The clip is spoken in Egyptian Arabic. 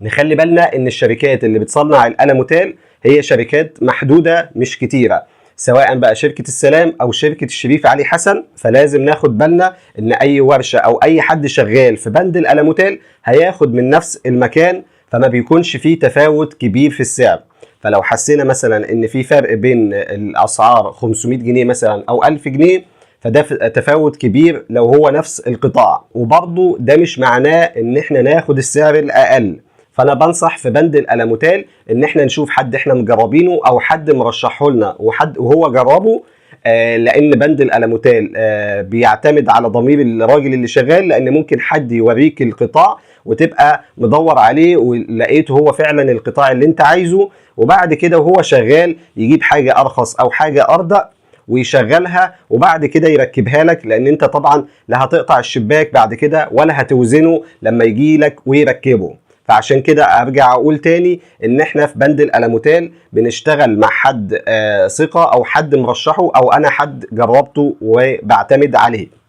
نخلي بالنا ان الشركات اللي بتصنع الالموتال هي شركات محدودة مش كتيرة، سواء بقى شركة السلام او شركة الشريف علي حسن. فلازم ناخد بالنا ان اي ورشة او اي حد شغال في بند الالموتال هياخد من نفس المكان، فما بيكونش فيه تفاوت كبير في السعر. فلو حسينا مثلا ان في فرق بين الاسعار 500 جنيه مثلا او 1000 جنيه، فده تفاوت كبير لو هو نفس القطاع. وبرضو ده مش معناه ان احنا ناخد السعر الاقل. فانا بنصح في بند الالموتال ان احنا نشوف حد احنا مجربينه او حد مرشحة لنا وحد وهو جربه، لان بند الالموتال بيعتمد على ضمير الراجل اللي شغال، لان ممكن حد يوريك القطاع وتبقى مدور عليه ولقيته هو فعلا القطاع اللي انت عايزه، وبعد كده وهو شغال يجيب حاجة ارخص او حاجة اردأ ويشغلها وبعد كده يركبها لك، لان انت طبعا لا هتقطع الشباك بعد كده ولا هتوزنه لما يجي لك ويركبه. فعشان كده ارجع اقول تاني ان احنا في بند الالموتال بنشتغل مع حد ثقة او حد مرشحة او انا حد جربته وبعتمد عليه.